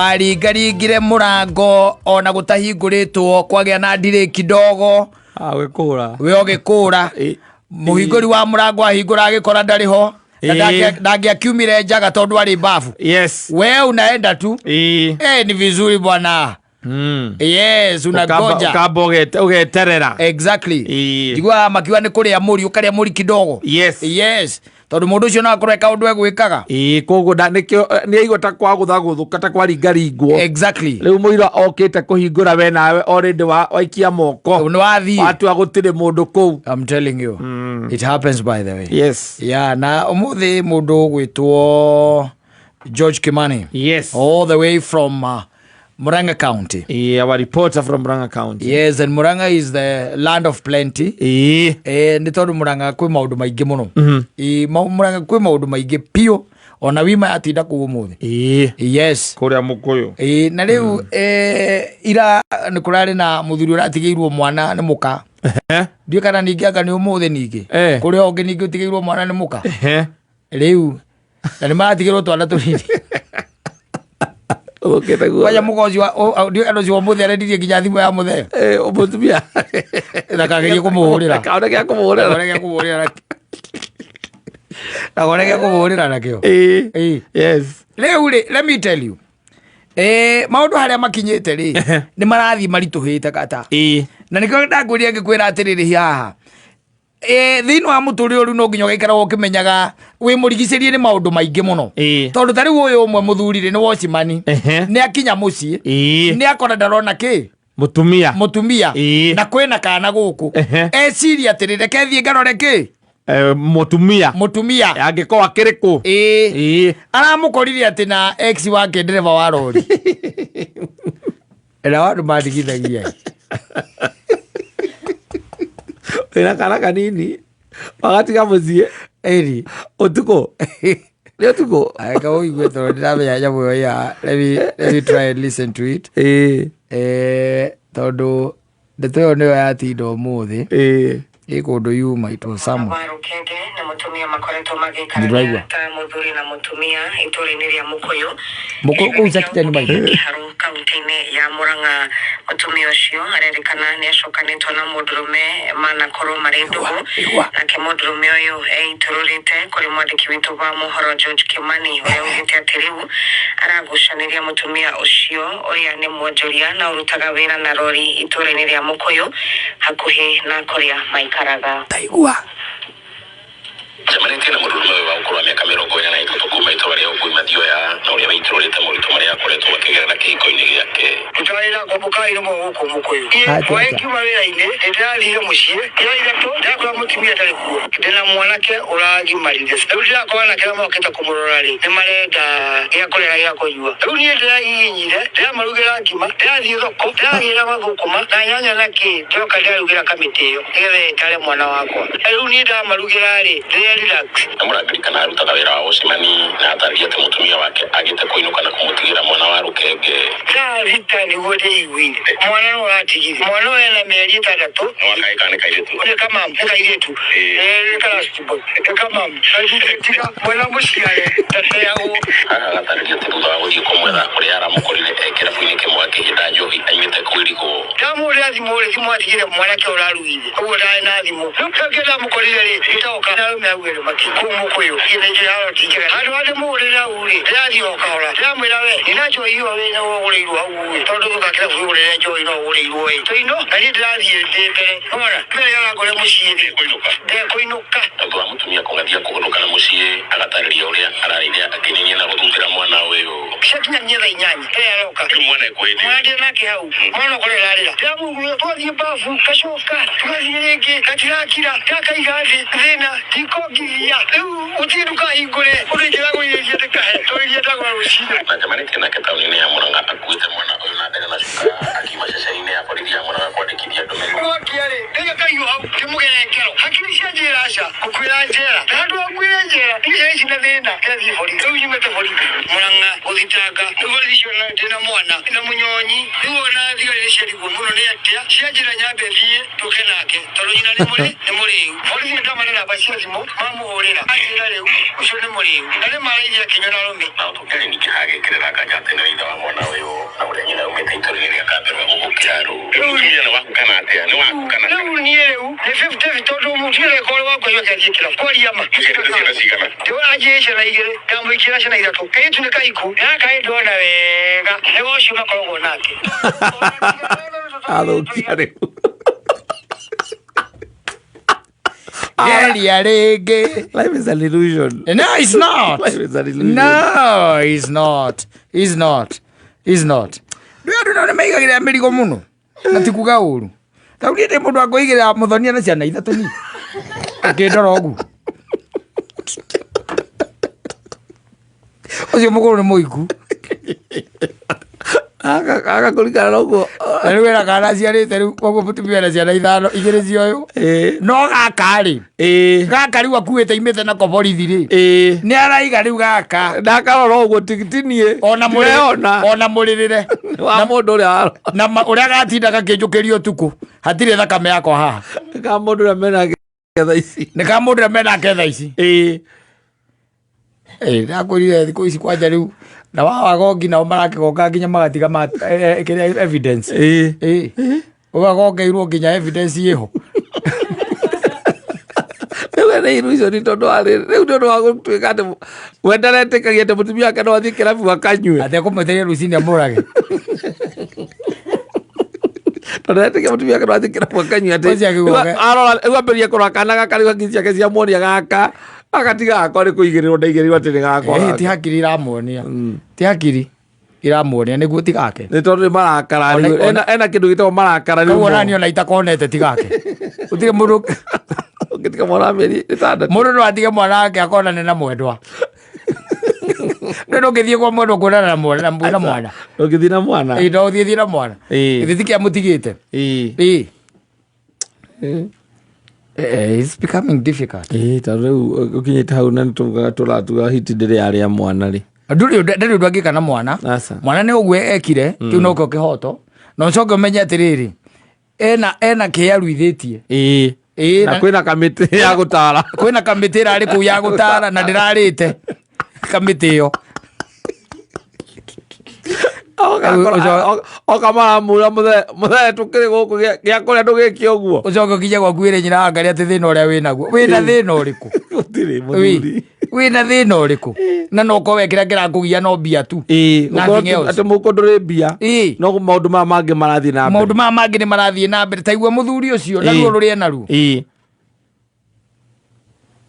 Waringaringire mũrango ona gũtahingũrĩtwo, kwagĩa na ndirĩ kidogo. Ah, gwĩkũra. We ũgĩkũra. Mũhingũri wa mũrango ahingũra agĩkora ndarĩ ho na ndangĩakiumire njaga tondũ arĩ mbabu. We unaenda tu. Ni vizuri bwana. Yes, unangoja. Ukamba ũgeterera. Exactly. Njiguaga makiuga nĩ kũrĩa mũri, ũkarĩa mũri kidogo. Yes, tondũ mũndũ ũcio no akorwo e kaũndũ egwĩkaga. Ĩĩ, koguo nĩkĩo nĩ aigua ta kwagũthagũthũka, ta kwaringaringwo. Rĩu mũira okĩte kũhingũra, we nawe already waikia moko. Nĩ wathiĩ. Watua gũtirĩ mũndũ kũu. I'm telling you. It happens, by the way. Yeah, na ũmũthĩ mũndũ ũgwĩtwo George Kimani. All the way from Murang'a County. Yeah, our reporter from Murang'a County. Yes, and Murang'a is the land of plenty. Nĩ tondũ Murang'a kwĩ maũndũ maingĩ mũno. Murang'a kwĩ maũndũ maingĩ piũ, ona wima yatinda kũu ũmũthĩ. Yes. Kũrĩa Mũkũyũ. Na rĩu ira nĩ kũrarĩ na mũthuri ũratigĩirwo mwana nĩ mũka. Ndiũĩ kana ningĩ anga nĩ ũmũthĩ ningĩ. Kũrĩ ũngĩ ningĩ ũtigĩirwo mwana nĩ mũka. Rĩu na nĩ maratigĩrwo twana tũnini. Ũkĩte guo. Kwanja mũka ũcio ndiũĩ kana ũcio wa mũthee arendirie nginya thimũ ya mũthee. Mũtumia. Ndakagerie kũmũhũrĩra. Kaone gĩa kũmũhũrĩra. Ndakone gĩa kũmũhũrĩra nakĩo. Ndakone gĩa kũmũhũrĩra nakĩo. Rĩu rĩ, let me tell you. Maũndũ harĩa makinyĩte rĩ, nĩ marathiĩ maritũhĩte kata. Na nĩkĩo ndakwĩrire ngĩkwĩra atĩrĩrĩ haha. Thĩinĩ wa mũtũrĩre ũrĩ no nginya ũgaikaraga ũkĩmenyaga wĩ mũrigicĩrie nĩ maũndũ maingĩ mũno. Tondũ ta rĩu ũyũ ũmwe mũthuri rĩ, nĩ watchman. Nĩ akinya mũciĩ. Nĩ akora ndarona kĩ? Mũtumia. Mũtumia. Na kwĩna kana gũkũ. Eciria atĩrĩ, reke thiĩ ngarore kĩ? Mũtumia. Mũtumia. Angĩkorwo akĩrĩ kũ? Aramũkorire atĩ na ex wake ndereba wa rori. Na andũ mandigithagia. Wĩna kana kanini wagatiga mũciĩ. Ĩri. Ũtukũ. Nĩ ũtukũ. Eka ũigue tondũ ndiramenya nyamũ ĩyo ya let me try and listen to it. Tondũ ndeto ĩyo nĩyo yatinda ũmũthĩ. Ĩ kũndũ yuma, it was somewhere. Wa Rũkenge na mũtumia makoretwo Ndĩraigua. magĩikarania ta mũthuri na mũtumia itũũra-inĩ rĩa Mũkũyũ. Mũkũyũ kũu Chakiteni maitũ. Kĩharũ kaunti-inĩ ya Murang'a. Mũtumia ũcio arerĩkana nĩ acokanĩtwo na mũndũrũme manakorwo marĩ ndũgũ. Nake mũndũrũme ũyũ eitũrũrĩte kũrĩ mwandĩki witũ wa mohoro George Kimani, ũrĩa ugĩte atĩ rĩu aragucanĩria mũtumia ũcio ũrĩa nĩ mwonjoria na ũrutaga wĩra na rori itũũra-inĩ rĩa Mũkũyũ hakuhĩ na kũrĩa maikaraga. Taigua. Njemanĩtie na mũndũrũme ũyũ wa ũkũrũ wa mĩaka 43 kuma itũra rĩa Ũngui Mathioya na ũrĩa wĩitũrũrĩte moritũ marĩa akoretwo akĩgerera kĩhiko-inĩ gĩake. Tũtarĩ mũkaĩ rũmwe gũkũ Mũkũyũ. Atĩa, Hwaĩ atĩa? ngiuma wĩra-inĩ nĩndĩrathire mũciĩ kĩro ithatũ, ndakora mũtumia ndarĩ kuo, ndĩna mwanake ũragimarire. Rĩu ndĩrakora anake arĩa mokĩte kũmũrora rĩ, nĩ marenda gĩa kũrĩa na gĩa kũnyua. Rĩu niĩ ndĩrahihinyire, ndĩramarugĩra ngima, ndĩrathiĩ thoko, ndĩragĩra mathũkũma na nyanya na kĩ, ndoka ndĩrarugĩra kamĩtĩ ĩyo nĩgetha ĩtare mwana wakwa. Rĩu niĩ ndamarugĩra rĩ, ndĩre relax. Na mũrangĩri kana arutaga wĩra wa ũcimani na atarĩria atĩ mũtumia wake agĩte kũinũka na kũmũtigĩra mwana wa rũkenge. Thaa thita nĩguo ndĩiguire mwana no ũratigire. Mwana ũyũ ena mĩeri 6. Nĩ wa kahĩĩ kana nĩ kairĩtu? Nĩ kamamu, nĩ kairĩtu. Nĩ ka last born, nĩ kamamu. Tiga mwana mũciare ndateagwo. Haha agatarĩria atĩ thutha wa gũthiĩ kũmwetha kũrĩa aramũkorire e kĩrabu-inĩ kĩmwe akĩhĩnda njohi aimĩte kwĩrigwo. Ndamũhũrĩra thimũ rĩ, thimũ atigire mwanake ũrarugire. Ũguo ndarĩ na thimũ. Rĩu kĩrĩa ndamũkorire rĩ, ngĩtaũka na arũme au erĩ makĩ kũu Mũkũyũ. Niĩ nĩ njũĩ haro ti njega. Handũ ha ndĩmũhũrĩre hau rĩ, ndĩrathiĩ o kahora. Ndĩramwĩra we, nina njohi ĩyo wĩna ũgũrĩirwo hau ĩ, tondũ thũka kĩrabu ũgũrĩre njohi no ũgũrĩirwo ĩ. Tũinũ, na niĩ ndĩrathiĩ ndĩ mbere. Nĩwona? Mbere arangore mũciĩ rĩ, ndekũinũka. Thutha wa mũtumia kũng'athia kũhũndũka na mũciĩ, agatarĩria ũrĩa ararĩire akĩninia na gũthuthĩra mwana ũyũ. Ciakinya nginya thaa 8, mbere aroka. Rĩu mwana ekũhĩndĩ. Mwana ndĩ nake hau. Mwana ũkorwo ararĩra. Ndĩramũgũrĩra twathiĩ babu, ngacoka tũgathiĩ rĩngĩ, gatirakira, ndakaiga thĩ, thĩna, ndikongithia. Rĩu gũtirĩ ndukahingũre, ũndũ ingĩragũrire iria ndĩkahe, tondũ iria ndagũra rũcinĩ. Na njemanĩtie nake taũni-inĩ ya Murang'a akuĩte mwana ũyũ na ndege na cuka akiuma ceceni-inĩ ya borithi ya Murang'a kwandĩkithia ndũmĩrĩri. Gwakia-rĩ, ndaiga kahiũ hau ndĩmũgere ngero. Hakiri cianjĩra aca, ngũkuĩra njera. Na handũ ha nguĩre njera, niĩ ciana ici na thĩna, ndĩrathiĩ borithi. Rĩu nyumĩte borithi Murang'a gũthitanga. Rĩu borithi ciona ndĩna mwana na mũnyonyi. Rĩu ona thigari nĩ ciarigwo mũno nĩ atĩa, cianjĩra nyambe thiĩ tũke nake tondũ nyina nĩ mũrĩ nĩ mũrĩu. Borithi nĩ ndamane namba cia thimũ mamũhũrĩra, anjĩra rĩu ũcio nĩ mũrĩu. Na nĩ ma raithi akĩnyua na arũme. Na Ũtũkeri ningĩ agĩkĩrĩra nganja atĩ nĩwe ithe wa mwana ũyũ. Kĩharo. Rĩu mũtumia nĩ waku kana atĩa? Nĩ waku kana? Rĩu niĩ rĩu nĩ 50 tondũ mũtumia ndagĩkorwo wakwa acoke athiĩ kĩrabu. Kwaria ma. Mũciarĩte ciana cigana? Anjĩrĩ ciana igĩrĩ, ndamũikĩra ciana ithatũ. Kairĩtu nĩ kahiku, na gaka ndona wega, nĩ ũcio makoragwo nake. Athũkia rĩu. Geria rĩngĩ. Life is an illusion. No, it's not. Life is an illusion. No, it's not. It's not. It's not. Ndũ andũ nao nĩ maigagĩrĩra mĩrigo mũno na ti kuga ũru. Tau niĩ ndĩ mũndũ wa kũigĩrĩra mũthonia na ciana ithatũ niĩ. Ũkĩndora ũguo. Ũcio mũkũrũ nĩ mũiku. Aka kũringana na ũguo. Na rĩu ena kana aciarĩte rĩu koguo mũtumia ena ciana ithano igĩrĩ cioyũ. No gaka rĩ. Gaka rĩu akuĩte imĩte nako borithi rĩ. Nĩ araiga rĩu gaka. Ndakarora ũguo ti niĩ. Ona Ndĩreyona. Ona mũrĩrĩre. Wa mũndũ ũrĩa warora. Na ũrĩa gatinda gakĩnjũkĩria ũtukũ hatirĩ thakame yakwa haha. Ka mũndũ ũrĩa menake thaa ici. Nĩ ka mũndũ ũrĩa menake thaa ici. Ndakwĩrire thikũ ici kwanja rĩu na wa wagongi nao marakĩgonga nginya magatiga kĩrĩa evidence. Ũgagongeirwo nginya evidence ĩho. Rĩu ene illusion tondũ wa rĩrĩ, rĩu nĩ ũndũ wa gũtuĩka atĩ we ndaretĩkagia atĩ mũtumia wake no athiĩ kĩrabu akanyue. Atĩ ekũmwetereire rũcinĩ amũrage. Tondũ ndaretĩkia mũtumia wake no athiĩ kĩrabu akanyue atĩ Ũcio akĩgoka. rĩu arora, rĩu ambĩrĩria kũrora kana gaka rĩu hakiri ciake ciamuonia gaka, agatiga gakwa nĩ kũigĩrĩrwo ndaigĩrĩirwo atĩ nĩ gakwa Ti gaka. hakiri iramuonia. Ti hakiri iramuonia nĩguo ti gake. Nĩ tondũ nĩ marakara rĩu. Ena kĩndũ gĩtagwo marakara rĩu. Koguo onani ona itakonete ti gake. Gũtirĩ mũndũ ũngĩtiga mwana wa mĩeri ĩtandatũ. Mũndũ no atige mwana wake akonane na mwendwa. Nĩ ndũngĩthiĩ kwa mwendwa kuonana na mwana, na na mwana. Ndũngĩthiĩ na mwana. Ĩĩ, no ũthiĩ thiĩ na mwana. Githĩ ti kĩa mũtigĩte. Ĩĩ. It's becoming difficult. Ĩĩ, tondũ rĩu ũkinyĩte hau na nĩtũgaga tũratuga hiti ndĩrĩ yarĩa mwana rĩ. Ndũrĩ ndarĩ ũndũ angĩka na mwana. Aca. Mwana nĩ ũguo ekire, kĩu nokĩo kĩhoto. Na ũcoke ũmenye atĩrĩrĩ, ena kĩĩ aruithĩtie. Ĩĩ. Ĩĩ, Na na kwĩna kamĩtĩ ya gũtara. Kwĩna kamĩtĩ ĩrarĩ kũu ya gũtara na ndĩrarĩte kamĩtĩ ĩyo. Oka maramwĩra mũthee tũkĩrĩ gũkũ gĩa kũrĩa ndũgĩke ũguo. Ũcoke ũkinye gwaku wĩre nyina wa Ngarĩ atĩ thĩna ũrĩa wĩnaguo. Wĩna thĩna ũrĩkũ? Gũtirĩ mũthuri. Wĩna thĩna ũrĩkũ? Na no ũkorwo we kĩrĩa kĩrakũgia no mbia tu. Ĩĩ, Nothing ũkorwo else. atĩ mũhuko ndũrĩ mbia. Ĩĩ. No maũndũ maya mangĩ marathiĩ na mbere. Maũndũ maya mangĩ nĩ marathiĩ na mbere. Ta igua mũthuri ũcio na ruo rũrĩa enaruo. Ĩĩ.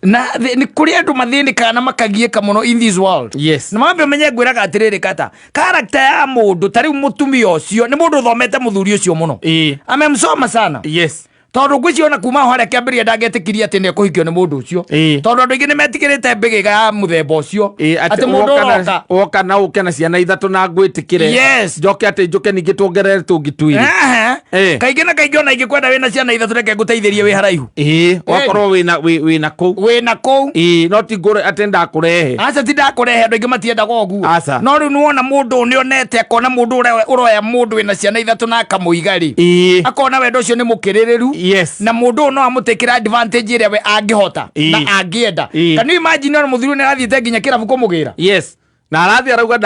Na nĩ kũrĩ andũ mathĩnĩkaga na makagiĩka mũno in this world. Yes. Na mambe ũmenye ngwĩraga atĩrĩrĩ kata, character ya mũndũ ta rĩu mũtumia ũcio nĩ mũndũ ũthomete mũthuri ũcio mũno. Ĩĩ. Amemsoma sana. Yes. Tondũ ngwĩciria ona kuma ho harĩa kĩambĩrĩria ndangĩetĩkirie atĩ nĩekũhikio nĩ mũndũ ũcio. Ĩĩ. Tondũ andũ aingĩ nĩmetigĩrĩte mbĩgĩga ya mũthemba ũcio. Ĩĩ, Atĩ mũndũ ũroka. woka na ũke na ciana ithatũ na ngwĩtĩkĩre. Yes. Njoke atĩ njũke ningĩ tuongerere tũngĩ twĩrĩ. Ehe. Ĩĩ. Kaingĩ na kaingĩ ona ingĩkwenda wĩna ciana ithatũ reke ngũteithĩrie wĩ haraihu. Ĩĩ, wakorwo wĩna kũu. Wĩna kũu. Ĩĩ, no ti ngũre atĩ ndakũrehe. Aca ti ndakũrehe, andũ aingĩ matiendaga ũguo. Aca. No rĩu nĩwona mũndũ nĩonete akona mũndũ ũrĩa ũroya mũndũ wĩna ciana ithatũ na akamũiga rĩ. Ĩĩ. Akona wendo ũcio nĩ mũkĩrĩrĩru. Yes. Na mũndũ ũyũ no amũtĩkĩra advantage ĩrĩa we angĩhota Ĩĩ. na angĩenda. Ĩĩ. Can you imagine ona mũthuri nĩ arathiĩte nginya kĩrabu kũmũgĩra? Yes. Na arathiĩ arauga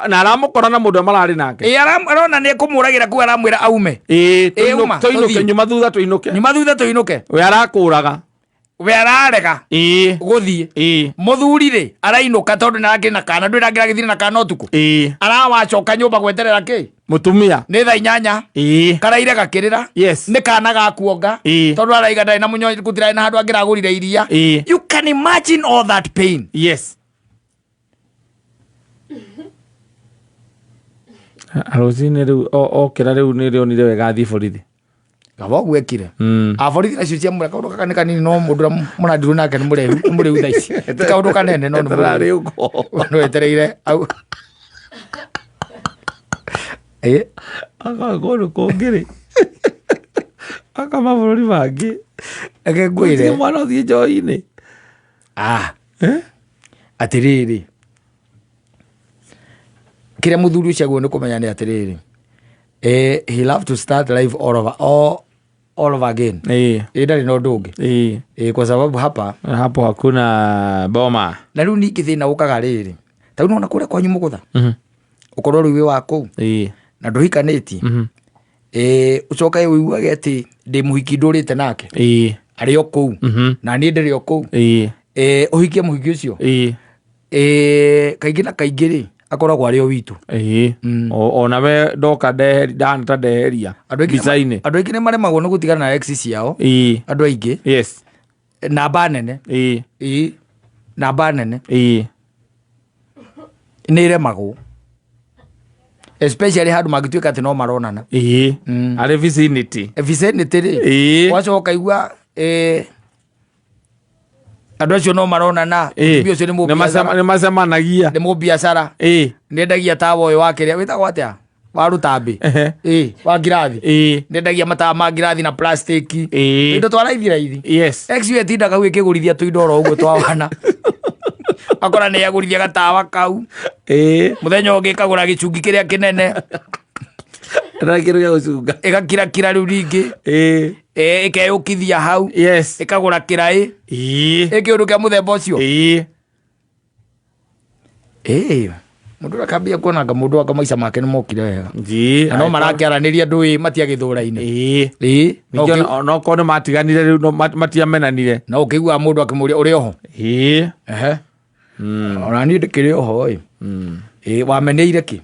na aramũkora na mũndũ ũrĩa mararĩ nake. Ĩĩ, arona nĩ ekũmũragĩra kũu aramwĩra aume. Ĩĩ, Ĩĩ, uma, tũinũke, tũthiĩ. nyuma thutha tũinũke. Nyuma thutha tũinũke. We arakũraga. We ararega. Ĩĩ. Gũthiĩ. Ĩĩ. Mũthuri rĩ, arainũka tondũ nĩ arakĩrĩ na kana, ndũĩ ndangĩragĩthire na kana ũtukũ. Ĩĩ. Arawacoka nyũmba gweterera kĩ? Mũtumia. Nĩ thaa inyanya. Ĩĩ. Karaire gakĩrĩra. Yes. Nĩ kana gakuonga. Ĩĩ. Tondũ araiga ndarĩ na mũnyo, gũtirarĩ na handũ angĩragũrire iria. Ĩĩ. You can imagine all that pain. Yes. Rũcinĩ rĩu okĩra rĩu nĩ rĩonire wega athiĩ borithi. Kaba ũguo ekire. A borithi nacio ciamwĩra kaũndũ gaka nĩ kanini no mũndũ ũrĩa mũrandirwo nake nĩ mũrĩhu, nĩ mũrĩhu thaa ici. Ti kaũndũ kanene no nĩ Eterera mũrĩhu. rĩũko. No etereire au. Ĩ. Aka kũndũ kũngĩ rĩ. Aka mabũrũri mangĩ. Reke ngwĩre. Gũtirĩ mwana ũthiĩ njohi-inĩ. Atĩrĩrĩ. Kĩrĩa mũthuri ũcio agĩrĩirwo nĩ kũmenya nĩ atĩrĩrĩ. He love to start life all over, all, all over again. Ĩĩ. Ĩĩ, ndarĩ na ũndũ ũngĩ. Ĩĩ. Ĩĩ, kwa sababu hapa hapo hakuna boma. Na rĩu ningĩ thĩna ũkaga rĩrĩ. Ta rĩu nĩwona kũrĩa kwanyu mũgũtha. Ũkorwo rĩu wĩ wa kũu. Ĩĩ. Na ndũhikanĩtie. Ũcoke ũiguage atĩ ndĩ mũhiki ndũrĩte nake arĩ o kũu na niĩ ndĩrĩ o kũu. Ũhikie mũhiki ũcio. Kaingĩ na kaingĩ rĩ, akoragwo arĩ o witũ. Onawe ndoka ndeheri ndahana ta ndeheria Andũ aingĩ mbica-inĩ. Andũ aingĩ nĩ maremagwo nĩ gũtigana na ex ciao. Andũ aingĩ, namba nene. Ĩĩ, namba nene nĩ ĩremagwo, especially handũ mangĩtuĩka atĩ no maronana. Arĩ vicinity. Vicinity rĩ, wacoka ũkaigua andũ acio no maronana. Mũtumia ũcio nĩ mũbiacara. Nĩ macemanagia. Nĩ mũbiacara. Nĩendagia tawa ũyũ wa kĩrĩa wĩtagwo atĩa, wa rũtambĩ. Ĩĩ, wa ngirathi. Nĩendagia matawa ma ngirathi na plastic, indo twa raithi raithi. Ex yo ĩtindaga hau ĩkĩgũrithia tũindo oro ũguo twa wana, akora nĩ agũrithia gatawa kau, mũthenya ũngĩ ĩkagũra gĩcungi kĩrĩa kĩnene. Na kĩndũ gĩa gũcunga. Ĩgakirakira rĩu rĩngĩ. Ĩkeyũkithia hau. Ĩkagũra kĩraĩ. Ĩ kĩũndũ kĩa mũthemba ũcio. Ĩĩ, mũndũ akambia kuonanga mũndũ anga maica make nĩ mokire wega. Na no marakĩaranĩria andũ ĩ matiagĩthũraine. Ĩĩ, no Ningĩ onokorwo nĩ matiganire rĩu no matiamenanire. No ũkĩiguaga mũndũ akĩmũria ũrĩ oho. Ehe, ona niĩ ndĩkĩrĩ oho ĩ. Ĩ wameneire kĩ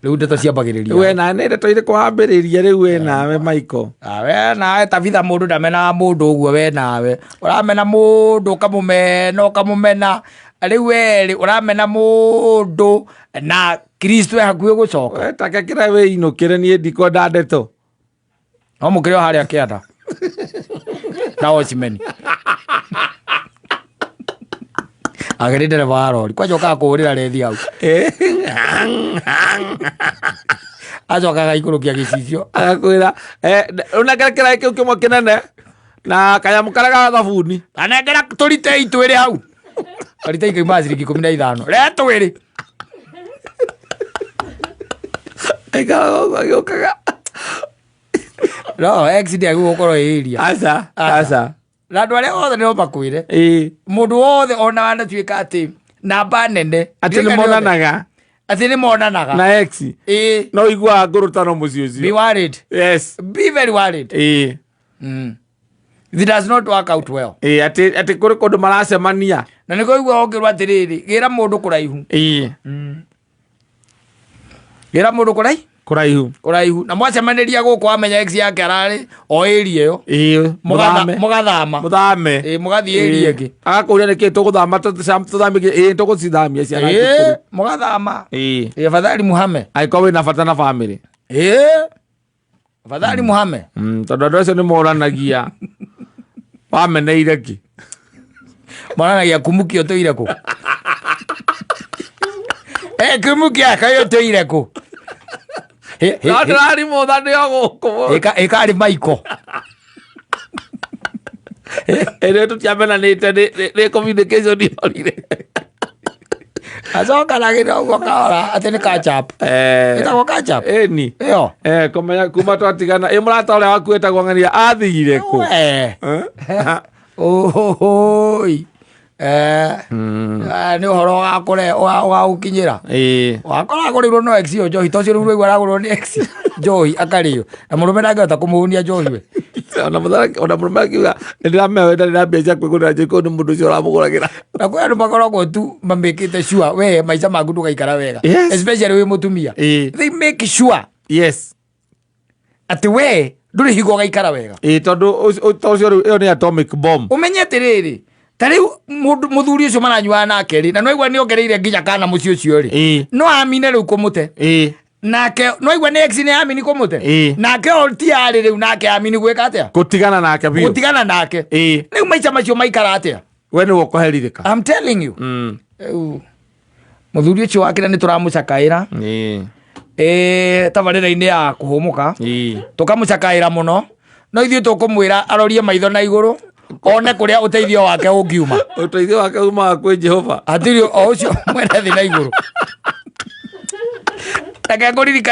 rĩu? Ndeto ciambagĩrĩria. We na nĩ ndeto irĩkũ wambĩrĩria rĩu we nawe, Michael? Ah, we nawe tabitha, mũndũ ndamenaga mũndũ ũguo. We nawe ũramena mũndũ, ũkamũmena ũkamũmena, rĩu werĩ ũramena mũndũ na Kristo e hakuhĩ gũcoka. We take kĩrĩa wĩinũkĩre, niĩ ndikwenda ndeto. No mũkĩrĩ o harĩa kĩanda na ocimeni agĩrĩ ndereba wa rori kwanja ũkaga kũhũrĩra rethi hau, acoka agaikũrũkia gĩcicio. Agakwĩra ũnengere kĩraĩ kĩu kĩmwe kĩnene na kanyamũ karĩa ga thabuni. Anengera tũritei twĩrĩ hau, karitei kauma ciringi 15 re twĩrĩ. Aikaraga ũguo agĩũkaga. No ex ndĩagĩrĩirwo gũkorwo ĩ area. Aca, aca. Na andũ arĩa othe no makwĩre, mũndũ wothe ona wanatuĩka atĩ namba nene atĩ nĩ monanaga. Atĩ nĩ monanaga na ex. No iguaga ngũrũtano mũciĩ Be ũcio. worried. Be very worried. It does not work out well. Ĩĩ, atĩ kũrĩ kũndũ maracemania. Na nĩ kũigua ũngĩrwo atĩrĩrĩ, gĩra mũndũ kũraihu. Gĩra mũndũ kũraihu. Kũraihu. Kũraihu, na mwacemanĩria gũkũ, wamenya ex yake ararĩ o area ĩyo. Mũthame. Mũgathama. Mũthame. Ĩĩ, mũgathiĩ area ĩngĩ. Agakũria nĩkĩ tũgũthama, tũthamie? Ĩĩ, tũgũcithamia ciana cukuru. Mũgathama. Ĩĩ, afadhali muhame. Angĩkorwo wĩna bata na bamĩrĩ. Ĩĩ, afadhali muhame. Tondũ andũ acio nĩ moranagia wameneire kĩ. Monanagia kumuki ũtũire kũ. Kumuki akaĩ ũtũire kũ? No ndĩrarimũtha ndĩ o gũkũ. Ĩkarĩ maiko. Ĩrĩa tũtiamenanĩte nĩ communication yorire. Acoka na gĩthĩ ũguo kahora atĩ nĩ catch up. Ĩtagwo catch up. Ĩni. Ĩyo. Kũmenya kuma twatigana ĩ mũrata ũrĩa waku wĩtagwo ng'ania athire kũ? We. Ũhũhũi. Nĩ ũhoro wakũre ũgagũkinyĩra. Wakora agũrĩirwo no ex ĩyo njohi, to ũcio rĩu ũraigua aragũrĩrwo nĩ ex njohi akarĩo na mũrũme ndangĩhota kũmũhũnia njohi we. Ona mũrũme akiuga nĩ ndĩramenya we ndarĩ na mbia cia kwĩgũrĩra njohi, kũu nĩ mũndũ ũcio ũramũgũragĩra. Na kwĩ andũ makoragwo tu mamĩkĩte sure we maica maku ndũgaikara wega. Especially wĩ mũtumia. They make sure atĩ we ndũrĩ hingo ũgaikara wega. Ĩĩ, tondũ ũcio rĩu ĩyo nĩ atomic bomb. Ũmenye atĩrĩrĩ, ta rĩu mũndũ mũthuri ũcio maranyuaga nake rĩ, na no aigua nĩ ongereire nginya kana mũciĩ ũcio rĩ, no amine rĩu kũmũte. Nake no aigua nĩ ex nĩ amini kũmũte. Nake o ti arĩ rĩu nake amini gwĩka atĩa? Gũtigana nake biũ. Gũtigana nake. Rĩu maica macio maikara atĩa? We nĩwe ũkũherithĩka. I'm telling you. Rĩu mũthuri ũcio wakĩra nĩ tũramũcakaĩra. Tabarĩra-inĩ ya kũhũmũka tũkamũcakaĩra mũno, no ithuĩ tũkũmwĩra arorie maitho na igũrũ one kũrĩa ũteithio wake ũngiuma. Ũteithio wake umaga kwĩ Jehova. Hatirĩ o ũcio mwene thĩ na igũrũ. Reke ngũririkanie.